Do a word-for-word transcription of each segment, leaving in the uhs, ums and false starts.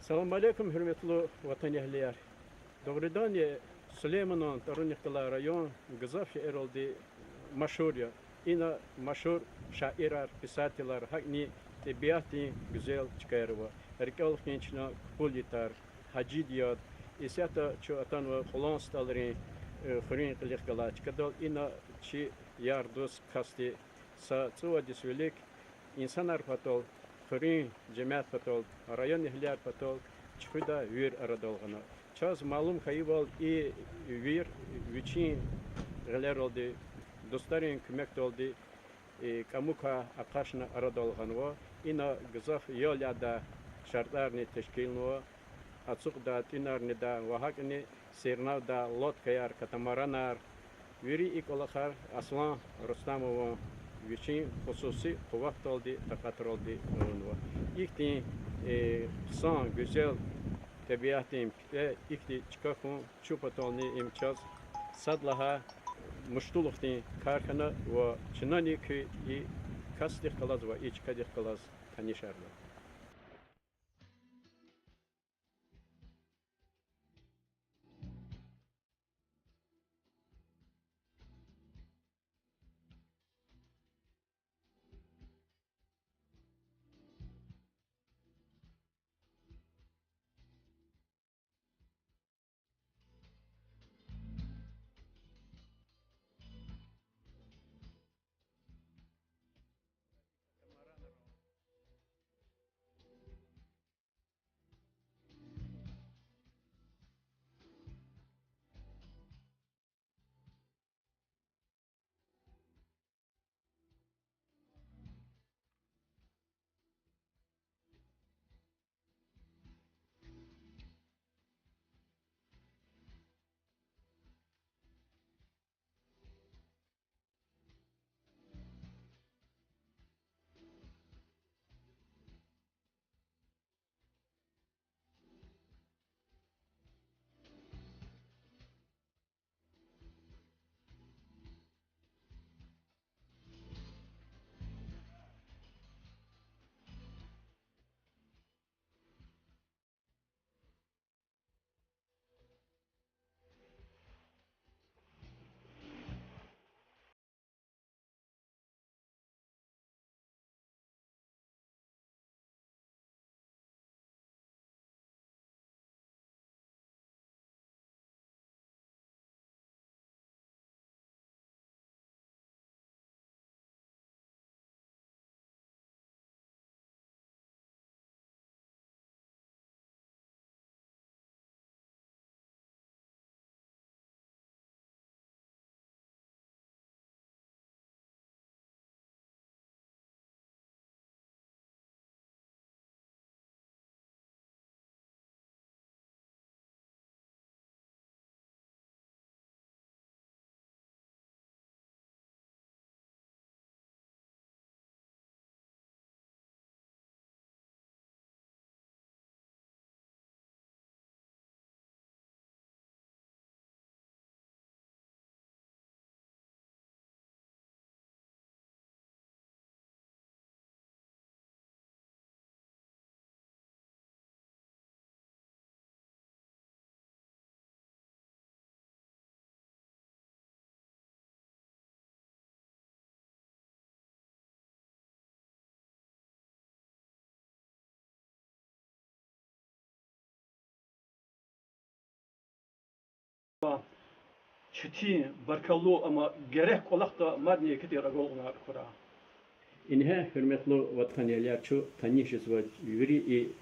Салам алейкум, гьуьрметлу ватанэгьлияр! Дугъриданни, Сулейманан тӀварунихъ галай район гзаф шейэралди машгьур я. Ина машгьур шаирар, писателар, гьакӀни тӀебиатдин гуьзел чкаяр ава. РикӀел хкин чна Купул ятар, Гьажид яд, исятда чун атанва Кьулан СтӀалрин, э, хуьруьн кьилихъ галай чкадал. Ина чи яр-дуст, касди са цӀувад йис вилик инсанар патал, хуьруьн жемят патал, районэгьлияр патал чуьхуьдай вир арадал гъана. Чаз малум хьайивал, и вир вичин гъилералди, дустарин куьмекдалди, э, кӀамукай акъачна арадал гъанва. Ина гзаф ял ядай шартӀарни тешкилнава, ацукьдай тӀуьнар недай ва гьакӀни сирнавдай лодкаяр, катамаранар. Вири и кӀвалахар Аслан Рустамован вичин хсуси къуватдалди, такьатралди авунва. Ихьтин, э, хъсан, гуьзел тӀебиатдин пипӀе ихьтин чка хьун чун патални им чаз сад лагьай муштулухдин кар хьана ва чнани куь и касдихъ галаз ва и чкадихъ галаз танишарна. Четин, баркаллу, амма герек кӀвалахда мадни еке тир агалкьунар хьурай. Ингье, гьуьрметлу ватанэгьлияр, чун таниш жезва вири и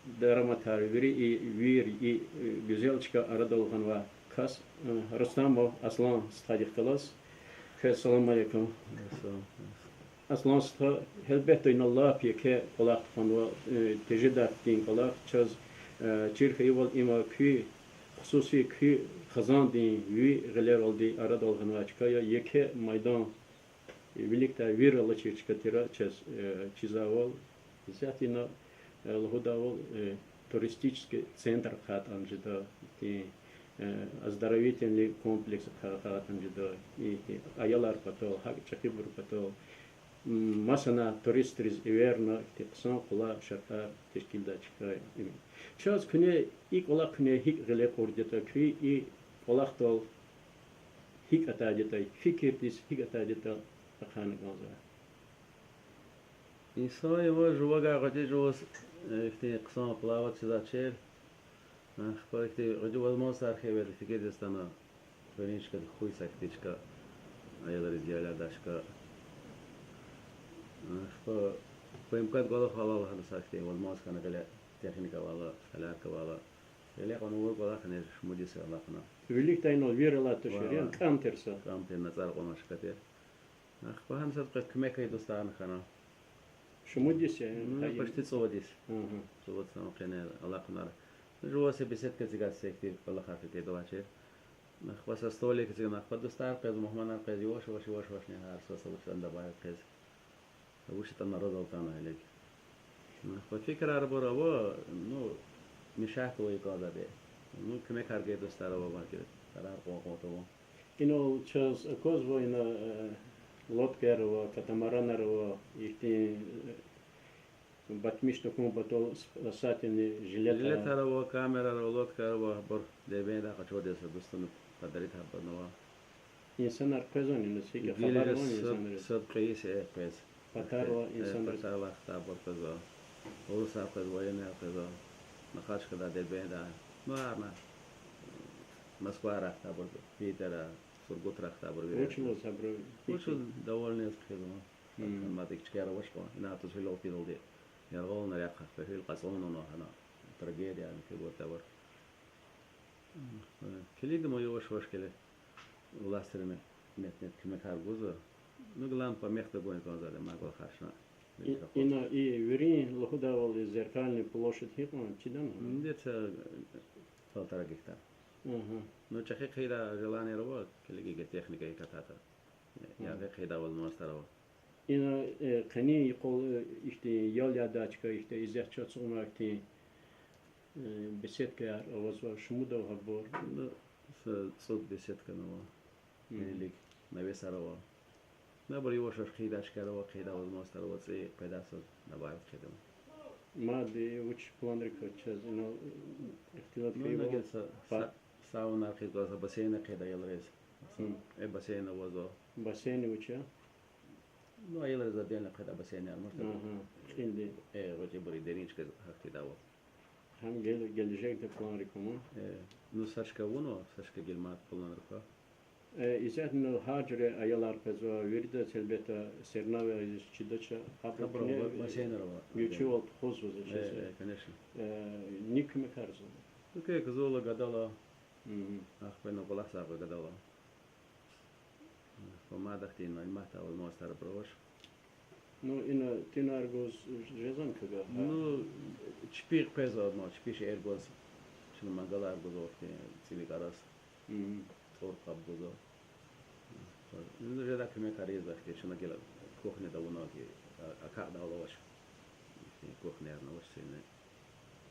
дараматар, вири и вир, и, э, гуьзел чка арадал гъанвай кас, э, Рустамов Аслан стхадихъ галаз. Квез салам алейкум. Аслан стха, гьелбетда, ина лап еке кӀвалах тухванва, э, тежедарин кӀвалах чаз, э, чир хьайивал, има куь хсуси, куь хизандин, ви гъилералди арадал гъанвай чка я, еке майдан, виликдай вир алачир чка тир чаз, э, чизвайвал. Исятда ина, э, лугьудайвал, э, туристический центр хьайитӀани жеда, ихьтин, э, оздоровительный комплекс хьа-, хьайитӀани жеда, и, и аялар патал, гьакӀ чӀехибур патал. М, масана туристриз эверна, ихьтин хъсан къула шартӀар тешкилдай чкай. Чаз куьне и кӀвалах куьне гьикӀ гъиле кьурди ятӀа, куьн и кӀвалахдал гьикӀ атайди ятӀа, фикирдиз гьикӀ атайди ятӀа, ахъайна кӀанзава. Инсан ава жувагай гъвечӀи жуваз, э, ихьтин хъсан плавать жезвачир. Ахпа ихьтин гъвечӀи возможностьар хьайила фикирдиз атана, хуьруьн чка, хуьй са ихьтин чка, аялриз ял ядай чка. Ахпа П М К-д кӀвалахайла, гьана са ихьтин возможность хьана гъиле, техника авайла, столярка авайла. Гъиле кьуна вур кӀвалахни, шумуд йис алахъна. Виликдай инал вир алай тушир, яни кӀам тир са? КӀам тир, нацӀар кьуна чка тир. Ахпа гьана сад къе куьмек гайи дустарни хьана. Шумуд йис я, ну, гьа, почти цӀувад йис. ЦӀувад йис ам къене алахънар. Жуваз са беседка эцигай, са ихьтин кӀвалахар фикирда авачир. Ахпа са столик эцигна, ахпа дустар къвез, мугьманар къвез, яваш-яваш, яваш-явашни гьар са са вуч ятӀани добавить хъийиз. Вуч ятӀани арадал атана гьелелиг. Ахпа фикирар абур ава, ну, мешать авай кӀанзавайди. Ну, куьмекар гайи дустар ава, маркет, тарар кьун-кьун тавун. Инал чаз аквазва ина, э, лодкаяр ава, катамаранар ава, ихьтин, э, батмиш тахьун патал спасательный жилетар. Жилетар ава, камераяр ава, лодкаяр ава, абур Дербентдай къачурди са дустуни подарить гьабурни ава. Инсанар къвезвани ина, гьикӀ хабар авани инсанриз? Сад-кьве йис я къвез. Патарилай инсанриз. Патарилай хтайбур къвезва. Урусар къвезва, военныйяр къвезва. Махачкъаладай, Дербентдай. Ну, гьарна. Москвадай хтайбур, Питердай, Сургутдай хтайбур вири. Вучиз абуру? Вучиз, довольный яз хъийизва. Мад икӀ чкаяр авач кьван. Ина атуз гьуьл алатдалди яргъал авуна, рехъ ахпа гьуьл кьацӀунна гьана. Трагедия, михьи гур тавар. Килигда ма, яваш-яваш килиг. Властри мет-, мет-, мет куьмекар гузва. Ну, главное, помехда гун кӀанзавайди, мад кӀвалахар чна. Ина и вирин лугьудайвал, и Зеркальный площадь гьикьван, чидани? Где-то полтора гектар. Ну, чӀехи хъийидай желаниеяр ава, килигда техника гьикӀ атайди. Яргъи хъийидайвал мастар ава. Ина, э, къенин йикъал, э, ихьтин ял ядай чка, ихьтин изят чаз ацукьнавай ихьтин, э, беседкаяр авазва, шумуд ава гьабур? Ну, са цӀуд беседка ава. Вилик навесар ава. Абур яваш-яваш хъийидай чкаяр ава, хъийидай возможностьар ава, цӀийи къведай са добавить хъийида. Мад вуч планрик чаз инал, э, ихтилат хьайила? Ну, са-, са-, саунаяр хъийида, са бассейнар хъийида аялриз. Э, бассейн авазва. Бассейн вуч я? Ну, аялриз отдельно хъийида бассейнар, может. Кьилди. Э, гъвечӀибуру дерин чкаяр гьахьтидайвал. Гьам гел-, гележегда планрик ава ман. Ну, са чка авунва, са чка гила мад планрик ква. Э, исятда гьар жуьре аялар къвезва, виридаз гьелбетда серна аваз чидач, гьабуру бассейнар ава, гуьрчивал тухузва за чиз. Э, конечно. Э, ни куьмекар гузва? Куьмек гузва гадаяр. Ахпа ина кӀвалахзавай гадаяр. Ахпа мад ахьтин мадни мастар абур авач. Ну, ина тӀуьнар гуз жезвани квевай? Ну, чпи къвезва, ну, чпи шейэр гваз, чна мангалар гузва ахьтин цӀилик араз. ТӀур къаб гузва. Ну, жедай куьмекар ийизва ахьтин, чна гила кухняда авуна хьи, а-, акакьдайвал авач. Кухняярни авач, сини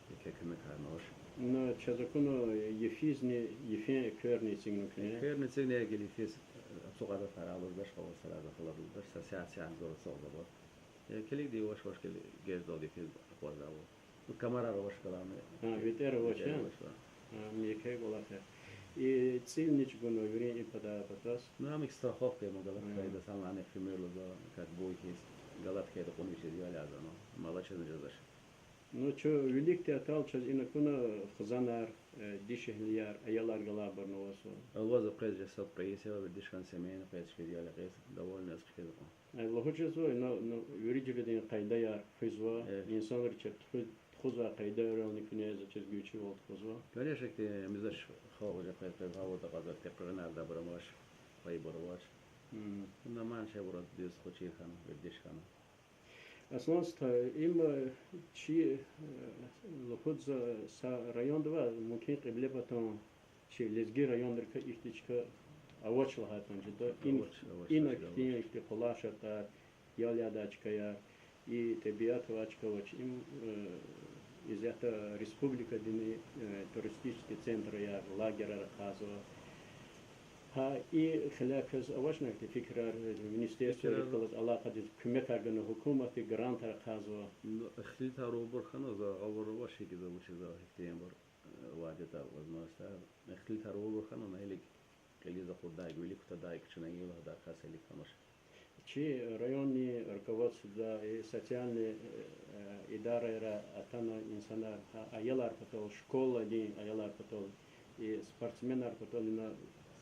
еке куьмекарни авач. Ну, чаз акуна йифизни, йифен экверни эцигна куьне? Экверни эцигна, гила йифиз ацукьардай таралуз дач, къавал сараза халад лугьудач, са сят-сят зур ацукьзава. Э, килигда, яваш-яваш килиг, геждалди йифиз акъваздайвал. Ну, камарар авач, главное. ВитӀер авач, витӀер авач. Ам еке кӀвалах я. И цӀилни чӀугуна вирин и патай патаз? Ну, ам икӀ страховка я, ма галат хьайида, санлай анихъ фимир лугьузва, как бы хьиз, галат хьайида кьуна вичиз ял язава, ну, ам алачирни жезвач. Ну, чун виликди атайла чаз ина акуна хизанар, э, дишегьлияр, аялар галайбурни авазва? Авазва, къвез жез сад-кьве йис я, вердиш хьана семейный къвез, чпиз ял яз, довольный яз хкиз кьван. Э, лугьуз жезва, ина, ну, вири жуьредин къайдаяр хуьзва, инсанри чеб тухуз-, тухузвай къайдайрални куьне за чиз гуьрчивал тухузва. Конечно, ихьтин мизач халкь жез къвез-къвез гъавурда акьазва, ихьтин къуьгъуьнарда абур амач, пайбур авач. Ина ман чебура дуьз хучир хьана, вердиш хьана. Аслан стха, им, э, чи, э, лугьуда за, са районда ва мумкин Кьиблепатан чи лезги районрикай ихьтин чка авач лагьайтӀан жеда. Ина ихьтин, ихьтин къулай шартӀар, ял ядай чкаяр, и тӀебиат авай чка авач, им, э, исятда республикадин, э, туристический центраяр, лагерар ахъайзава. Гьа и хиле квез авачни ахьтин фикирар, министерствойрихъ галаз алакъадиз куьмекар гана, гьукуматди грантар ахъайзава? Ну, ихтилатар авурбур хьана, за гъавурда авач, гьикӀ за вучиз за гьихьтинбур, э, вадида возможностьар. Ихтилатар авурбур хьана, на илик кьилиз акъуддай, вилик кутадай, чна и лагьайди кас илик хьанач. Чи районни руководствода, и социальный, э, э, идарайра атана инсанар, гьа, аялар патал, школадин аялар патал, и спортсменар патал ина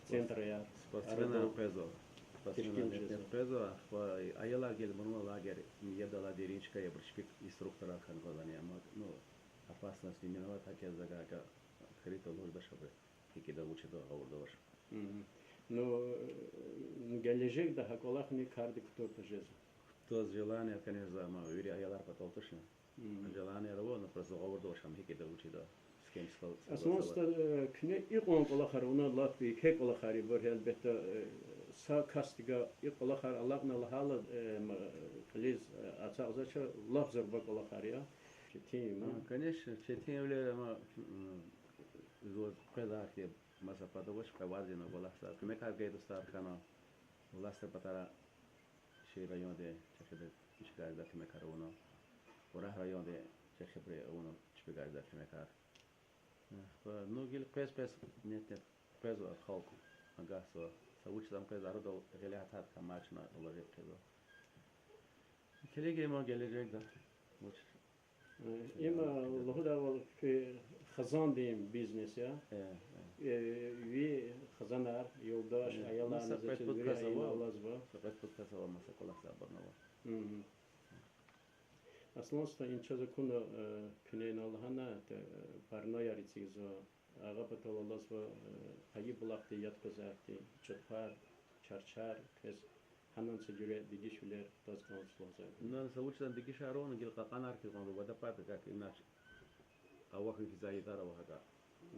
центраяр, спортсменар къвезва. Спортсменар тешкил жезва. Къвезва, ахпа аялар гелбурун лагерь, м, ядалай дерин чка я, абур чпик инструкторар хьана кӀанзавани, амма, ну, опасность миновать акьазва, гьакӀа открыто лугьузвач абуру, гьикӀ ида, вуч ида гъавурда авач. Ну, э, гележегда гьа кӀвалахни кардик кутаз жезва? Кутаз желание, конечно, за, амма вири аялар патал тушни. Желание ава, ну, просто гъавурда авач ам гьикӀ ида, вуч ида, с кем схал-, Аслан связаться. Уста, э, куьне икьван кӀвалахар авуна, лап еке кӀвалахар я ибур, гьелбетда, э, са касдивай и кӀвалахар алакьна лагьайла, э, м, э, кьилиз, э, ацукьзавач, лап зурба кӀвалахар я. Четин я. А, конечно, четинвилер, амма, м, зун къвезвай хьи, маса патав авач, къе варз ина кӀвалахзава. Куьмекар гайи дустар хьана, властдин патара, чи районди чӀехибуру чпи гайидай куьмекар авуна. Урагь районди чӀехибуру авуна чпи гайидай куьмекар. Ну, гила къвез-къвез, нет-нет, къвезва халкь, агатзава. Са вучиз ам къвез, арадал гъиле гьатайди хьана, мад чна положить хъийизва. Килигин ман гележегда вуч. Э, им, э, лугьудайвал, куь хизандин бизнес я. Э, ви хизанар, юлдаш, аялар, маса кьвед-пуд кас ава, маса кьвед-пуд кас ава, маса кӀвалахзавайбурни ава. Аслан уста, им чаз акуна, э, куьне ина лагьана, парнояр эцигзава, агъа патал алазва, э, къайи булахдиз яд къвезвай хьтин чӀутхвар, чарчар, квез гьанан са жуьре дегишвилер кутаз кӀанзава лугьузвайди. Ну, са вучиз дегишар авуна, гила кьакьанар хьиз кӀанзава, водопад, как иначе, авахьун хьиз ятар ава гьакӀа,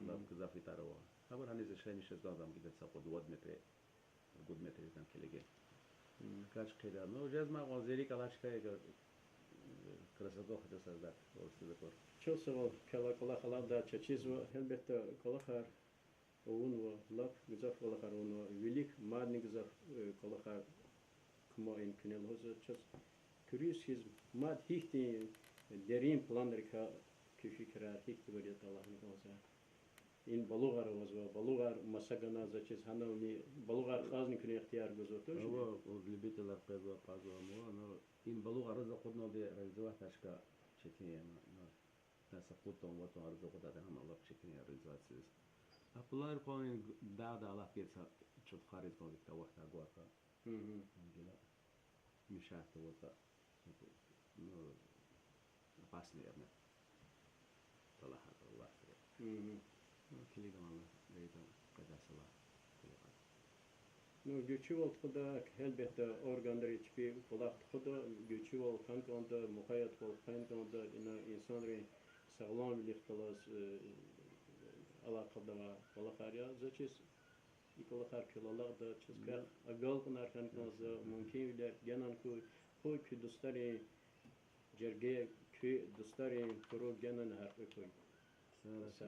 лап гзаф ятар ава. Гьабур гьаниз решение жез кӀанзава, ам гила са кьуд-вад метр, ругуд метрдин килигин. Кач хъийида. Ну, жезмай кьван зи рикӀ алай чка я, красоту хочу создать, просто такой. Чухсагъул, квел кӀвалах алакьдай чаз чизва, гьелбетда, кӀвалахар авунва, лап гзаф кӀвалахар авунва, вилик мадни гзаф, э, кӀвалахар кума ин куьне лугьузва чаз. Куьруьз хьиз мад гьихьтин дерин планрикай куь фикирар гьихьтинбур ятӀа лагьана кӀанзава. Ин балугъар авазва, балугъар маса гана, за чиз, гьанани балугъар кьазни куьне ихтияр гузва, тушни? Ава, любителар къвезва, кьазва, амма, ну, ин балугъ арадиз акъудуналди реализовать авуна чка четин я, ну, са кьуд тонн, вад тонн арадиз акъудайди гьам лап четин я реализовать ийиз. А планрикай ин дагъда алатайди са чӀутхвар ийиз кӀанзава, вахтар гватӀа. Гила мешать авуртӀа, ну, опасный я, талахар авуртӀа. Ну, килигин лагьана, гайитӀа къведай са лагь, килигин. Ну, гуьрчивал тухуда, гьелбетда, органри чпи кӀвалах тухуда, гуьрчивал хьана кӀанда, мукъаязвал хьана кӀанда, ина инсанрин сагъламвилихъ галаз, э, алакъада авай кӀвалахар я. За чиз, и кӀвалахар квел алакьда, чаз квехъ агалкьунар хьана кӀанзава, мумкинвилер генани хьуй, хьуй куь дустарин жерге, куь дустарин круг генани гьяркьуь хьуй. Са